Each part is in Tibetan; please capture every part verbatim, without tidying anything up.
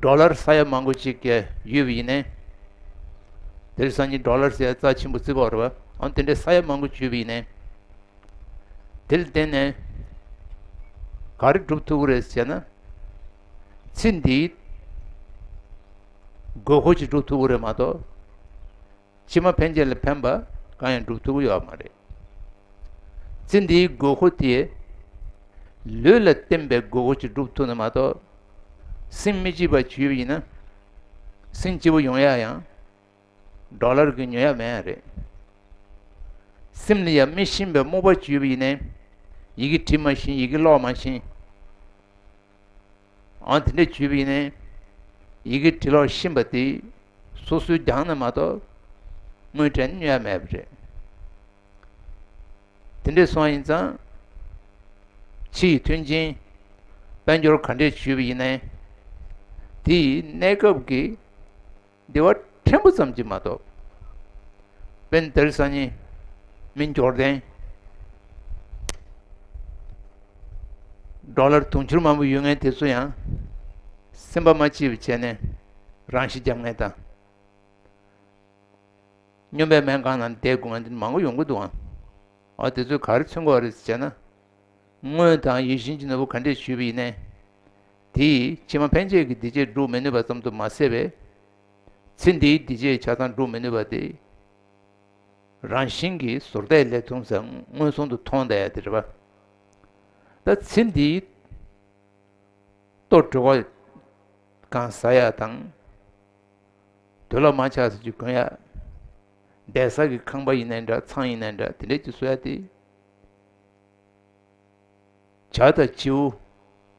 ཌོ་ལར་ས་ཡ་མང་པོ་ཅིག་གི་ཡོད་པ་ཡིན་ནའི། དེ་རིང་སང་ཉིན་ཌོ་ལར་ཟེར་ཡ་རྩ་ཆེན་པོ་བརྩི་གི་ཡོད་རེད་བ། ཨང་དེ་འདྲའི་ས་ཡ་མང་པོ་ཅིག་ཡོད་པ་ཡིན་ནའི། དེ་ལ་བརྟེན་ནས་ག་རེ་སྒྲུབ་ཐུབ་ཀྱི་རེད་ཟེར་ན། ཚེ་འདིའི་དགོས་མཁོ་ཅིག་སྒྲུབ་ཐུབ་ཀྱི་རེད་མ་གཏོགས། ཕྱི་མ་ཕན་ཆད་ལ་ཕན་པ་གང་ཡང་སྒྲུབ་ཐུབ་ཀྱི་ཡོད་མ་རེད། ཚེ་འདིའི་དགོས་མཁོ་དེ་ལུས་ལ་བརྟེན་པའི་དགོས་མཁོ་ཅིག་སྒྲུབ་ཐུབ་ན་མ་གཏོགས། སེམས་མི་སྐྱིད་པ་ཅིག་ཡོད་པ་ཡིན་ན། སེམས་སྐྱིད་པོ་ཡོང་ཡ་ཡང་ཌོ་ལར་གྱིས་ཉོ་ཡ་མེད་ཡ་རེད། སེམས་ལ་ཡ་མི་ཤེས་པའི་རྨོངས་པ་ཅིག་ཡོད་པ་ཡིན་ནའི། ཡི་གེ་འབྲི་མ་ཤེས། ཡི་གེ་ཀློག་མ་ཤེས། ཨང་དེ་འདྲ་བྱུས་པ་ཡིན་ནའི། ཡི་གེ་འབྲི་ཀློག་ཤེས་པ་དེ་སོ་སོའི་རྒྱང་ན་མ་གཏོགས་དངུལ་སྤྲད་ནས་ཉོ་ཡ་མེད་པ་རེད། དེ་འདྲ་སོང་ཡིན་ཙང་། ཕྱི་ཡི་མཐུན་རྐྱེན་དཔལ་འབྱོར་ག་འདྲས་བྱུས་པ་ཡིན་ནའི། དེ་ཡི་གནས་སྐབས་ཀྱི་བདེ་བ་ཕྲན་བུ་ཙམ་གྱིས་མ་གཏོགས། དཔེར་ན་དེ་རིང་སང་ཉིན་མི་འབྱོར་ལྡན་ཌོ་ལར་དུང་ཕྱུར་མང་པོ་ཡོད་མཁན་དེ་ཚོ་ཡང་སེམས་པ་མ་སྐྱིད་པ་བྱས་ནས་རང་ཤི་རྒྱབ་མཁན་དང་། སྨྱོན་པའི་སྨན་ཁང་ནང་བསྡད་དགོས་མཁན་དེ་མང་པོ་ཡོང་གི་འདུག་ཨང་། ཨ་དེ་ཚོས་ག་རེ་མཚོན་གྱི་ཡོད་རེད་ཟེར་ན། དངུལ་དང་ཡིད་བཞིན་གྱི་ནོར་བུ་ག་འདྲས་བྱུས་པ་ཡིན་ནའི། དེས་ཕྱི་མ་ཕན་ཆད་ཀྱི་བདེ་སྐྱིད་སྒྲུབ་མི་ནུས་པ་ཙམ་དུ་མ་ཟད་པའི། ཚེ་འདིའི་བདེ་སྐྱིད་ཆ་ཚང་སྒྲུབ་མི་ནུས་པ་དེ། རང་བཞིན་གྱིས་ཟུར་བལྟས་ལས་མཐོང་ཟེར་མངོན་སུམ་དུ་མཐོང་བསྡད་ཡ་དེ་རེད་པ། ད་ཚེ་འདིའི་ལྟོ་གྲོད་ཁོག་གང་ཟ་ཡ་དང་། དུག་ལོག་མ་ཆགས་ཟེར་གྱི་གོན་ཡ། བསྡད་ས་གི་ཁང་པ་ཡིན་ནའི་འདྲ། ཚང་ཡིན་ནའི་འདྲ། དེ་འདྲས་ཀྱི་བཟོ་ཡ་དེ། བྱ་དང་བྱིའུ།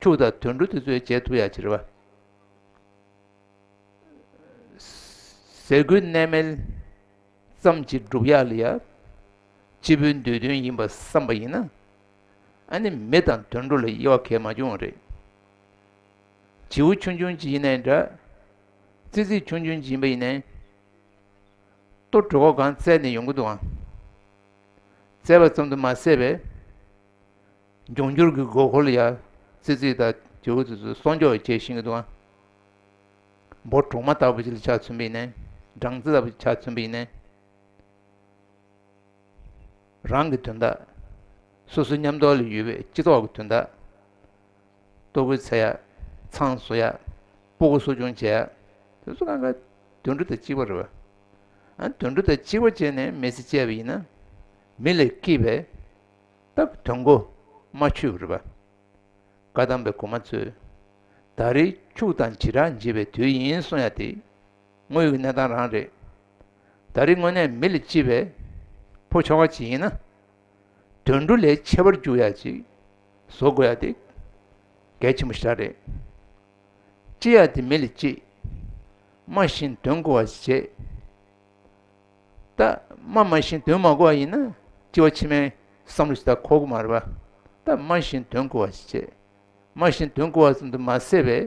ཕྱུགས་དང་དུད་འགྲོ་དེ་ཚོས་བྱེད་ཐུབ་ཡ་ཅིག་རེད་པ། ཟས་གོས་གནས་མལ་ཙམ་གྱིས་འགྲུབ་ཡག་ལ་ཡ། སྐྱིད་པོའི་འདོད་དོན་ཡིན་པ་བསམ་པ་ཡིན་ན། ཨ་ནི་མི་དང་དུད་འགྲོ་ལ་དབྱེ་བ་གང་ཡང་མ་བྱུང་བ་རེད། བྱིའུ་ཆུང་ཆུང་ཅིག་ཡིན་ནའི་འདྲ། ཙི་ཙི་ཆུང་ཆུང་ཅིག་ཡིན་པ་ཡིན་ནའི། ལྟོ་གྲོད་ཁོག་གང་བཙལ་ནས་ཡོང་གི་འདུག་ཨང་། བཙལ་བ་ཙམ་དུ་མ་ཟད་པའི། འབྱུང་འགྱུར་གྱི་དགོས་མཁོ་ལ་ཡ། ཙི་ཙི་དང་བྱིའུ་དེ་ཚོ་སྲུང་སྐྱོབ་བྱེད་ཤེས་ཀྱི་འདུག་ཨང་། འབུ་གྲོག་མ་ལྟ་བུ་ཅིག་ལ་ཆ་མཚོན་པ་ཡིན་ནའི། སྦྲང་རྩི་ལྟ་བུ་ཆ་མཚོན་པ་ཡིན་ནའི། རང་གི་དོན་དག་སོ་སོའི་མཉམ་དུ་ལ་ཡོད་པའི་སྤྱི་ཚོགས་ཀྱི་དོན་དག་ལྟོ་གོས་འཚོལ་ཡ། ཚང་བཟོ་ཡ། སྤུ་གུ་གསོ་སྐྱོང་བྱེད་ཡ། དེ་ཚོ་གང་ག་དུད་འགྲོ་དང་གཅིག་པ་རེད་པ། ཨ་དུད་འགྲོ་དང་གཅིག་པ་བྱས་ནས་མི་ཚེ་སྐྱེལ་བ་ཡིན་ན། མི་ལ་སྐྱིད་པའི་སྟབས་དོན་གོ་མ་ཆོད་པ་རེད་པ། བཀའ་གདམས་པའི་གོང་མ་ཚོས། ད་རེས་ཕྱུགས་དང་བྱི་དྲག་འབྱེད་པའི་དུས་ཡིན་གསུང་ཡ་དེ། དངོས་ཡོད་གནས་སྟངས་རང་རེད། ད་རེས་དངོས་གནས་མི་ལ་སྐྱིད་པའི་ཕོ་ཁྱོ་ག་ཅིག་ཡིན་ན། དུད་འགྲོ་ལས་ཆེ་བར་འགྱུར་ཡ་ཅིག་བཟོ་དགོས་ཡ་དེ་གལ་ཆེན་པོ་ཞེ་དྲག་རེད། སྐྱིད་ཡ་དེ་མི་ལ་སྐྱིད། སྨྲ་ཞིང་དོན་གོ་བ་ཞིག་བྱེད། ད་སྨྲ་མ་ཤེས་དོན་མ་གོ་བ་ཡིན་ན་སྐྱེ་བ་ཕྱི་མའི་བསམ་བློ་ཞིག་ད་འཁོར་གི་མ་རེད་པ། ད་སྨྲ་ཞིང་དོན་གོ་བ་ཞིག་བྱེད། སྨྲ་ཞིང་དོན་གོ་བ་ཙམ་དུ་མ་ཟད་པའི།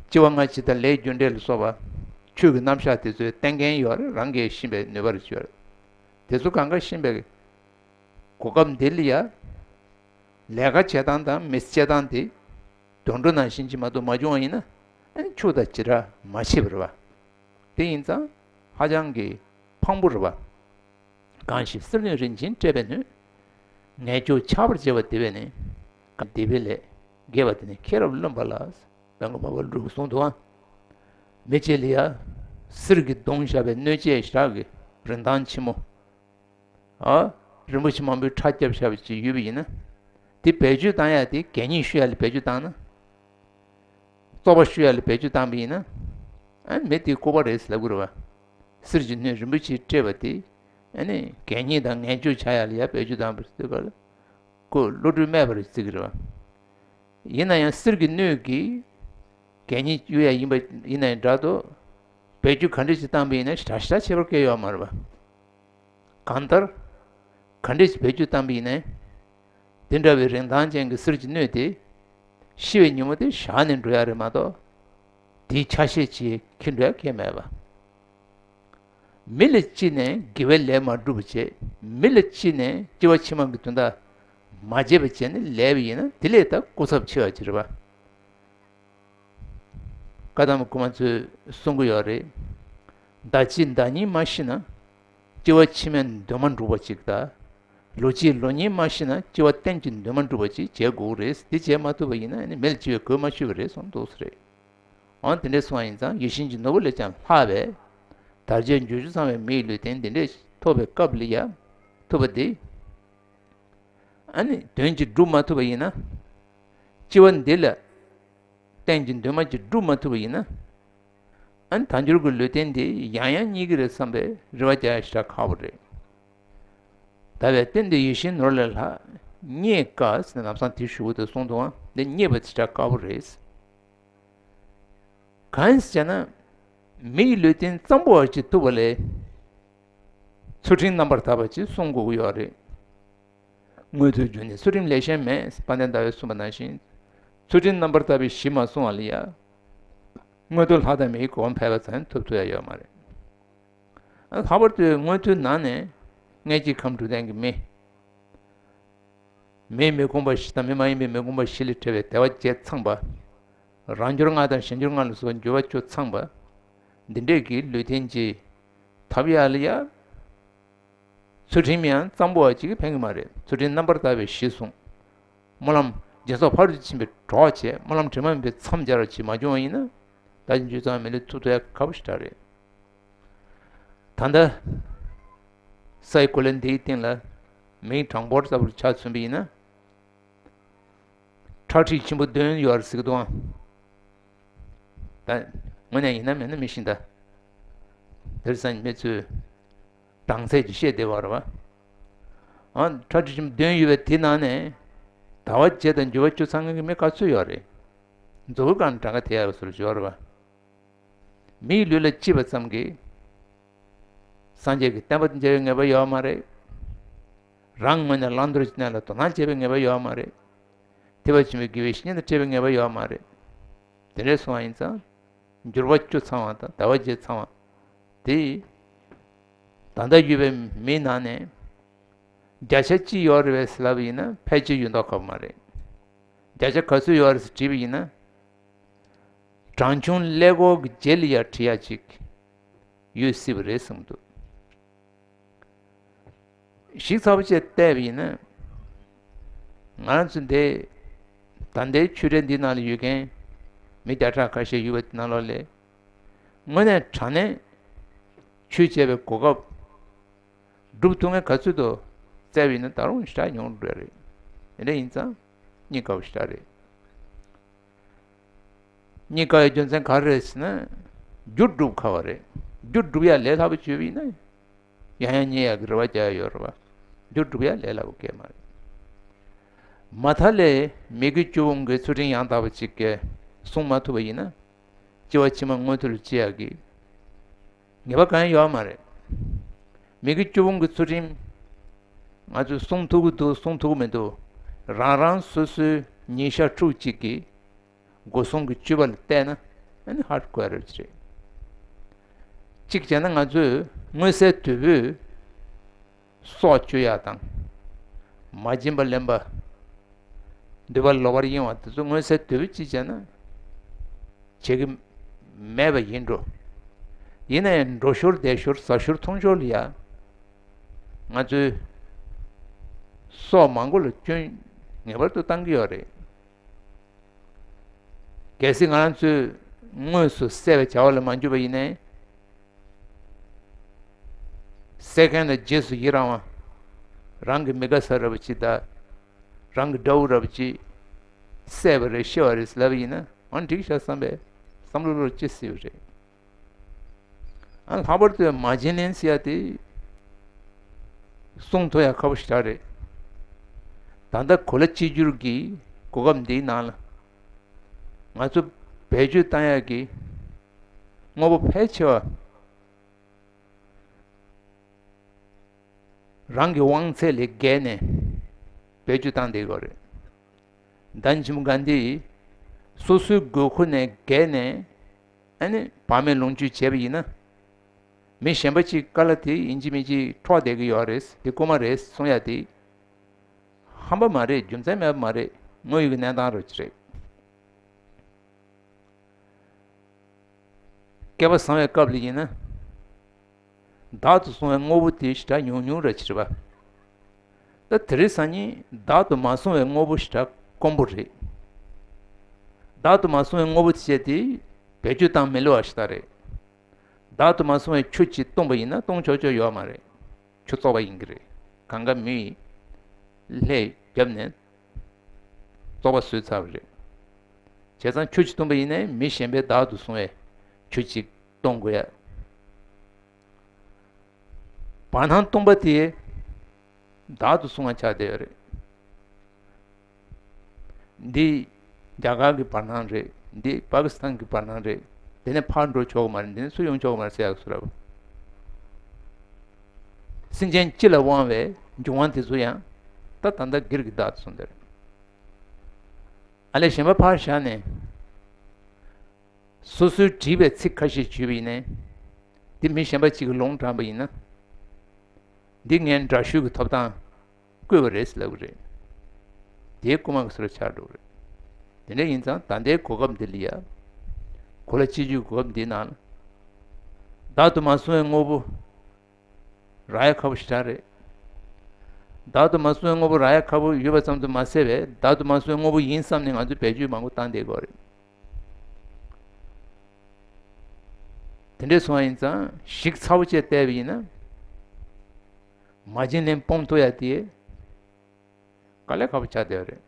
སྐྱེ་བ་སྔ་ཕྱི་དང་ལས་རྒྱུ་འབྲས་ལ་སོགས་པ། ཆོས་ཀྱི་རྣམ་གཞག་དེ་ཚོའི་བསྟན་མཁན་ཡོད་རེད། རང་གིས་ཤེས་པའི་ནུས་པ་རེ་ཡོད་རེད། དེ་ཚོ་གང་ག་ཤེས་པའི་གོ་སྐབས་འདི་ལ་ཡ། ལས་ཀ་བྱེད་སྟངས་དང་མི་ཚེ་སྐྱེལ་སྟངས་དེ། དུད་འགྲོ་ནང་བཞིན་གྱི་མ་གཏོགས་མ་བྱུང་བ་ཡིན་ན། ཨ་ནི་ཕྱུགས་དང་བྱི་དྲག་མ་བྱེད་པ་རེད་པ། དེ་ཡིན་ཙང་ཧ་ཅང་གི་ཕངས་པོ་རེད་པ། གང་ཞིག་གསེར་སྣོད་རིན་ཆེན་སྤྲས་པས་ནོད། ངན་སྐྱུགས་ཆགས་པར་བྱེད་པ་དེ་བས་ནི། གང་སྡིག་པའི་ལས་དགེ་བ་དེ་ནི་ཁྱེད་རབ་བླུན་པ་ལགས། སྦེལ་ཀོབ་པ་ལ་འབྲུག་གསུངས་འདུག་ཨ། མི་གཅིག་ལ་ཡ། གསེར་གྱིས་བརྡུངས་བཞག་པའི་སྣོད་ཆས་ཞིག་གི་རིན་ཐང་ཆེན་མོ། ཨ། རིན་པོ་ཆེ་མང་པོའི་ཕྲ་བརྒྱབ་བཞག་པ་ཅིག་ཡོད་པ་ཡིན་ན། དེ་བེད་སྤྱོད་བཏང་ཡ་དེ་གད་སྙིགས་བཤུ་ཡ་ལ་བེད་སྤྱོད་བཏང་ན། བཙོག་པ་བཤུ་ཡ་ལ་བེད་སྤྱོད་བཏང་པ་ཡིན་ན། ཨ་མི་དེ་ལྐུགས་པ་རེད་ཟེར་ལབ་ཀྱི་རེད་པ། གསེར་གྱི་སྣོད་རིན་པོ་ཆེས་སྤྲས་པ་དེ། ཨ་ནི་གད་སྙིགས་དང་ངན་སྐྱུགས་ཆགས་ཡ་ལ་ཡ་བེད་སྤྱོད་བཏང་པ་ཟེར་དུས་སྐབས་ལ། ཁོ་བློ་གྲོས་མེད་པ་རེད་ཟེར་གྱི་རེད་པ། ཡིན་ན་ཡང་གསེར་གྱི་སྣོད་ཀྱི་གད་སྙིགས་གཡུག་ཡ་ཡིན་པ་ཡིན་ན་ཡང་འདྲ་འདུག་བེད་སྤྱོད་ག་འདྲ་ཞིག་བཏང་པ་ཡིན་ན་ཞེ་དྲག་ཞེ་དྲག་ཁྱད་པར་གང་ཡང་ཡོད་མ་རེད་པ། གང་ལྟར། ག་འདྲ་ཞིག་བེད་སྤྱོད་བཏང་པ་ཡིན་ནའི། དེ་འདྲ་བའི་རིན་ཐང་ཅན་གྱི་གསེར་གྱི་སྣོད་དེ། ཤི་བའི་ཉིན་མོ་དེ་བཞག་ནས་འགྲོ་ཡ་རེད་མ་གཏོགས། དེའི་ཆ་ཤས་ཅིག་འཁྱེར་འགྲོ་ཡ་གང་ཡང་མེད་པ། མི་ལ་ཅི་ནས་དགེ་བའི་ལས་མ་བསྒྲུབས་པ་བྱས། མི་ལ་ཅི་ནས་སྐྱེ་བ་ཕྱི་མ་གི་དོན་དག་མ་བྱས་པ་བྱས་ནས་ལས་པ་ཡིན་ན་དེ་ལས་ད་སྐུ་ཚབས་ཆེ་བ་ཅིག་རེད་པ། བཀའ་གདམས་དགུ་མ་ཚོས་གསུང་གི་ཡོད་རེད། ཟླ་གཅིག་ཟླ་གཉིས་མ་ཤི་ན་སྐྱེ་བ་ཕྱི་མའི་འདུན་མ་འགྲུབ་པ་ཅིག་དང་། ལོ་གཅིག་ལོ་གཉིས་མ་ཤི་ན་སྐྱེ་བ་གཏན་གྱི་འདུན་མ་འགྲུབ་པ་ཅིག་བྱེད་དགོས་རེད། འདི་བྱེད་མ་ཐུབ་པ་ཡིན་ན་ཨ་ནི་མེ་ལ་འཆི་བའི་གོས་མ་ཆོད་པ་རེད་གསུངས་འདུག་ཟེར་རེད། འོ་དེ་འདྲའི་སོང་བ་ཡིན་ཙང་ཡིད་བཞིན་གྱི་ནོར་བུ་ལས་ཀྱང་ལྷག་པའི་དར་ཆའི་འབྱོར་བཅུ་ཚང་བའི་མིའི་ལུས་རྟེན་འདི་འདྲས་ཐོབ་པའི་སྐབས་ལ་ཡ་ཐུབ་པ་འདི། ཨ་ནི་དོན་གྱིས་སྒྲུབ་མ་ཐུབ་པ་ཡིན་ན། སྐྱེ་བ་འདི་ལ་གཏན་གྱི་འདུན་མ་གཅིག་སྒྲུབ་མ་ཐུབ་པ་ཡིན་ན། ཨ་ནི་དལ་འབྱོར་གྱི་ལུས་རྟེན་འདི་ཡང་ཡང་རྙེད་ཀྱི་རེད་བསམ་པའི་རེ་བ་རྒྱག་ཡ་ཞེ་དྲག་ཁག་པོ་རེད། ད་བས་རྟེན་འདི་ཡིད་བཞིན་ནོར་ལས་ལྷག་རྙེད་དཀའ་ཟེར་ནས་ལམ་སང་དེ་ཞུ་གི་འདུག་གསུངས་འདུག་ཨང་། འདི་རྙེད་པ་ཞེ་དྲག་དཀའ་པོ་རེད། གང་ཡིན་ཟེར་ན། མིའི་ལུས་རྟེན་གཙང་པོ་བ་ཅིག་ཐུབ་པ་ལས། ཚུལ་ཁྲིམས་རྣམ་པར་དག་པ་ཅིག་བསྲུང་དགོས་ཀྱི་ཡོད་རེད། མངོན་མཐོའི་རྒྱུ་ནི་ཚུལ་ཁྲིམས་ལས་གཞན་མེད། དཔལ་ལྡན་ཟླ་བས་གསུངས་པ་ནང་བཞིན། ཚུལ་ཁྲིམས་རྣམ་པར་དག་པའི་གཞི་མ་བསྲུངས་པ་ལ་ཡ། མངོན་མཐོ་ལྷ་དང་མིའི་གོ་འཕང་ཕལ་པ་ཙམ་ཐོབ་ཐུབ་ཡ་ཡོད་མ་རེད། ཨ་ལྷག་པར་དུ་མངོན་མཐོའི་ནང་ནས་མངལ་སྐྱེས་ཁམས་དྲུག་ལྡན་གྱི་མི། མིའི་མི་ཁོམ་པ་བཞི་དང་མི་མ་ཡིན་པའི་མི་ཁོམ་པ་བཞི་ལས་བྲལ་བའི་དལ་བ་བརྒྱད་ཚང་པ། རང་འབྱོར་ལྔ་དང་གཞན་འབྱོར་ལྔ་ལ་སོགས་འབྱོར་བ་བཅུ་ཚང་པ། འདི་འདྲས་ཀྱི་ལུས་རྟེན་གྱི་ཐོབ་ཡ་ལ་ཡ། ཚུལ་ཁྲིམས་ཡང་གཙང་པོ་བ་ཅིག་གིས་ཕན་གྱི་མ་རེད། ཚུལ་ཁྲིམས་རྣམ་པར་དག་པའི་གཞི་བཟུང་། སྨོན་ལམ་སྦྱིན་སོགས་ཕ་རོལ་ཏུ་ཕྱིན་པའི་གྲོགས་བྱས། སྨོན་ལམ་དྲི་མ་མེད་པའི་མཚམས་སྦྱར་བ་ཅིག་མ་བྱུང་བ་ཡིན་ན། ད་ཅི་འཇུ་ཚང་མི་ལུས་ཐུབ་ཐུབ་ཡ་ཁག་པོ་ཞེ་དྲག་རེད། ད་ལྟ་སའི་གོ་ལའི་འདིའི་སྟེང་ལ་མིའི་གྲངས་འབོར་ལྟ་བུར་ཆ་མཚོན་པ་ཡིན་ན། ཁྲག་ཁྲིག་ཆེན་པོ་བདུན་ཡོད་རེད་ཟེར་གི་འདུག་ཨང་། ད་དངོས་གནས་ཡིན་ན་མིན་ན་མི་ཤེས་ད། དེར་སང་མི་ཚོས་གྲངས་ཚད་ཀྱིས་བཤད་བསྡད་པ་རེད་བ། ཨང་། ཁྲག་ཁྲིག་ཆེན་པོ་བདུན་ཡོད་པའི་དེ་ནང་ནས་དལ་བ་བརྒྱད་དང་འབྱོར་བ་བཅུ་ཚང་མཁན་གྱི་མི་ག་ཚོད་ཡོད་རེད། མཛུབ་གུ་སྒང་གྲངས་ཀ་དེ་ཡག་པོ་བཟོ་རྒྱུ་ཡོད་རེད་བ། མིའི་ལུས་ལ་སྐྱེས་པ་ཙམ་གྱིས། སངས་རྒྱས་ཀྱི་བསྟན་པ་དང་མཇལ་བའི་ངེས་པ་ཡོད་མ་རེད། རང་ངོས་ནས་བླང་དོར་གྱི་གནས་ལ་དོ་སྣང་བྱེད་པའི་ངེས་པ་ཡོད་མ་རེད། ཐེག་པ་ཆེན་པོའི་དགེ་བའི་བཤེས་གཉེན་དང་འཕྲད་པའི་ངེས་པ་ཡོད་མ་རེད། དེ་འདྲས་སོང་བ་ཡིན་ཙང་། འབྱོར་བ་བཅུ་ཚང་བ་དང་དལ་བ་བརྒྱད་ཚང་བ། དེ། ད་ལྟ་ཡོད་པའི་མིའི་ནང་ནས། བརྒྱ་ཆ་གཅིག་ཡོད་རེད་པས་ལབ་པ་ཡིན་ན་ཕལ་ཆེར་ཡོད་མདོག་ཁ་པོ་མ་རེད། བརྒྱ་ཆ་ག་ཚོད་ཡོད་རེད་ཟེར་དྲིས་པ་ཡིན་ན། གྲངས་ཆུང་ཀླད་ཀོར་གྱི་རྗེས་ལ་ཡར་བྲིས་ཡ་ཅིག་ཡོད་སྲིད་པ་རེད་བསམ་གྱི་འདུག་ཞིབ་ཚགས་པོ་བྱས་བལྟས་པ་ཡིན་ན། ང་རང་ཚོ་འདི་ད་ལྟའི་ཆོས་གྲྭ་འདི་ནང་ལ་ཡོད་མཁན་མི་བརྒྱ་ཕྲག་ཁ་ཤས་ཡོད་པ་དེ་ནང་ལོགས་ལས། དངོས་གནས་དྲང་གནས་ཆོས་བྱས་པའི་གོ་སྐབས་སྒྲུབ་ཐུབ་མཁན་ག་ཚོད་འདུག་བཙལ་བ་ཡིན་ན་ད་རུང་ཞེ་དྲག་ཉུང་འགྲོ་རེད། དེ་འདྲ་ཡིན་ཙང་རྙེད་དཀའ་བ་ཞེ་དྲག་རེད། རྙེད་དཀའ་བའི་རྒྱུ་མཚན་ག་རེ་རེད་ཟེར་ན། རྒྱུ་སྒྲུབ་དཀའ་བ་རེད། རྒྱུ་སྒྲུབ་ཡ་ལས་སླ་པོ་བྱས་པ་ཡིན་ན། ཡང་ཡང་རྙེད་ཡག་གི་རེ་བ་རྒྱག་ཡ་ཡོད་རེད་བ། རྒྱུ་སྒྲུབ་ཡ་ལས་སླ་པོ་གང་ཡང་མ་རེད། མ་མཐའ་ལས་མི་དགེ་བཅུ་སྤོང་གི་ཚུལ་ཁྲིམས་ཡང་དག་པ་ཅིག་གིས་བསྲུང་མ་ཐུབ་པ་ཡིན་ན། སྐྱེ་བ་ཕྱི་མ་མངོན་མཐོ་ལ་སྐྱེ་ཡག་གི་ངེས་པ་གང་ཡང་ཡོད་མ་རེད། མི་དགེ་བཅུ་སྤོང་གི་ཚུལ་ཁྲིམས་ང་ཚོས་བསྲུང་ཐུབ་ཀྱི་འདུག་བསྲུང་ཐུབ་ཀྱི་མི་འདུག་རང་རང་སོ་སོའི་ཉིན་ཞག་ཕྲུགས་གཅིག་གི་སྒོ་སྲུང་གི་སྤྱོད་པ་ལ་བལྟས་ན་ཨ་ནི་ཧ་གོ་ཡ་རེད་པ་རེད། གཅིག་བྱས་ན་ང་ཚོས་མངོན་གསལ་དོད་པོས་སྲོག་གཅོད་ཡ་དང་། མ་བྱིན་པ་ལེན་པ། འདོད་པ་ལོག་པར་གཡེང་བ་དེ་ཚོ་མངོན་གསལ་དོད་པོ་གཅིག་བྱས་ན་བྱེད་ཀྱི་མེད་པ་ཡིན་འགྲོ། ཡིན་ན་ཡང་འགྲོ་ཞོར་བསྡད་ཞོར་ཟ་ཞོར་འཐུང་ཞོར་ལ་ཡ། ང་ཚོའི་སྲོག་མང་པོ་ལ་སྐྱོན་ངེས་པར་དུ་བཏང་གི་ཡོད་རེད། གལ་སྲིད་ང་རང་ཚོས་དངོས་སུ་བསད་པའི་བྱ་བ་ལ་མ་འཇུག་པ་ཡིན་ནའི། བསད་མཁན་ལ་རྗེས་སུ་ཡི་རང་བ། རང་གི་མི་དགའ་ས་འདྲ་པོ་ཅིག་དང་། རང་གི་དགྲ་བོ་འདྲ་པོ་ཅིག་བསད་པ་རེད་ཤི་བ་རེད་ལབ་པ་ཡིན་ན་ཨང་འགྲིག་ཤག་བསམ་པའི་བསམ་བློ་བློར་སྐྱེ་སྲིད་པ་རེད། ཨ་ལྷག་པར་དུ་མ་བྱིན་ལེན་ཟེར་ཡ་དེ། བསྲུང་ཐུབ་ཡ་ཁག་པོ་ཞེ་དྲག་རེད། ད་ལྟ་གོ་ལ་གཅིག་གྱུར་གྱི་གོ་སྐབས་འདིའི་ནང་ལ། ང་ཚོ་བེད་སྤྱོད་བཏང་ཡ་གི་དངོས་པོ་ཕལ་ཆེ་བ། རང་གི་དབང་ཚད་ལས་བརྒལ་ནས་བེད་སྤྱོད་བཏང་བསྡད་ཡོད་རེད། ཟླ་ཉིན་ཆེན་མོ་ག་འདི་སོ་སོའི་དགོས་མཁོ་ནས་བརྒལ་ནས་ཨ་ནི་བག་མེད་ལོངས་སྤྱོད་བྱས་པ་ཡིན་ན། མི་གཞན་པ་ཅིག་ཀ་ལ་དེ་ཡིན་གཅིག་མིན་གཅིག་འཕྲོག་བསྡད་ཀྱི་ཡོད་རེད། དེ་རྐུན་མ་རེད་གསུང་ཡ་དེ་ཧམ་པ་མ་རེད། རྒྱུ་མཚན་མེད་པ་མ་རེད། དངོས་ཡོད་ཀྱི་གནས་སྟངས་རེད་ཅི་རེད། བསྐལ་པ་བཟང་བའི་སྐབས་ལ་ཡིན་ན། བདག་ཏུ་བཟུང་བའི་དངོས་པོ་དེ་ཞེ་དྲག་ཉུང་ཉུང་རེད་ཕྱིར་བ། ད་དེ་རིང་སང་ཉིན་བདག་ཏུ་མ་བཟུང་བའི་དངོས་པོ་ཞེ་དྲག་དཀོན་པོ་རེད། བདག་ཏུ་མ་བཟུང་བའི་དངོས་པོ་དེ་བྱས་ཏེ་བེད་སྤྱོད་བཏང་མི་ལོ་བ་ཞེ་དྲག་རེད། བདག་ཏུ་མ་བཟུང་བའི་ཆུ་གཅིག་བཏུང་བ་ཡིན་ན་བཏུང་ཆོག་ཆོག་ཡོད་མ་རེད། ཆུ་བཙོག་པ་ཡིན་གྱི་རེད། གང་ག་མི་ཡིས་ལྷས་བརྒྱབ་ནས་བཙོག་པ་བཟོས་ཚར་བ་རེད། བྱས་ཙང་ཆུ་གཅིག་བཏུང་བ་ཡིན་ནའི་མི་གཞན་པས་བདག་ཏུ་བཟུང་བའི་ཆུ་གཅིག་བཏུང་དགོས་ཡ། བར་སྣང་སྟོང་པ་དེ་བདག་ཏུ་བཟུང་བ་ཆགས་བསྡད་ཡོད་རེད། འདི་རྒྱ་གར་གྱི་བར་སྣང་རེད། འདི་པ་ཀི་སི་ཐན་གྱི་བར་སྣང་རེད། འདི་ནས་ཕར་འགྲོ་ཆོག་གི་མ་རེད། འདི་ནས་ཚུར་ཡོང་ཆོག་གི་མ་རེད་ཟེར་ཡག་སུ་རེད། སེམས་ཅན་སྤྱི་ལ་དབང་བའི་འབྱུང་བ་དེ་ཚོ་ཡང་ད་ད་ལྟ་སྒེར་གྱི་བདག་ཏུ་བཟུང་བསྡད་རེད། ཨ་ལས་གཞན་པ་ཕར་བཞག་ནས། སོ་སོའི་བྲིས་པའི་ཚིག་ཁ་ཤས་བརྗོད་པ་ཡིན་ནའི། འདི་མི་གཞན་པ་གཅིག་གིས་ལུང་དྲངས་པ་ཡིན་ན། འདི་ངའི་འདྲ་བཤུས་ཀྱི་ཐོབ་ཐང་བཀོད་པ་རེད་ཟེར་ལབ་ཀྱི་རེད། དེའི་རྐུ་མ་གི་སུ་ར་ཆགས་འགྲོ་གི་རེད། དེ་འདྲ་ཡིན་ཙང་ད་ལྟའི་གོ་སྐབས་འདི་ལ་ཡ། གོ་ལ་སྤྱི་སྤྱོད་གོ་སྐབས་འདིའི་ནང་ལ། བདག་ཏུ་མ་བཟུང་བའི་དངོས་པོ། རག་ཡ་ཁག་པོ་ཞེ་དྲག་རེད། བདག་ཏུ་མ་བཟུང་བའི་དངོས་པོ་རག་ཡ་ཁག་པོ་ཡོད་པ་ཙམ་དུ་མ་ཟད་པས་བདག་ཏུ་མ་བཟུང་བའི་དངོས་པོ་ཡིན་བསམ་ནས་ང་ཚོས་བེད་སྤྱོད་མང་པོ་བཏང་བསྡད་ཀྱི་ཡོད་རེད། དེ་འདྲས་སོང་བ་ཡིན་ཙང་ཞིབ་ཚགས་པོ་བྱས་བལྟས་པ་ཡིན་ན། མ་བྱིན་ལེན་སྤོང་ཐུབ་ཡ་དེ་དཀའ་ལས་ཁག་པོ་ཆགས་བསྡད་ཡོད་རེད།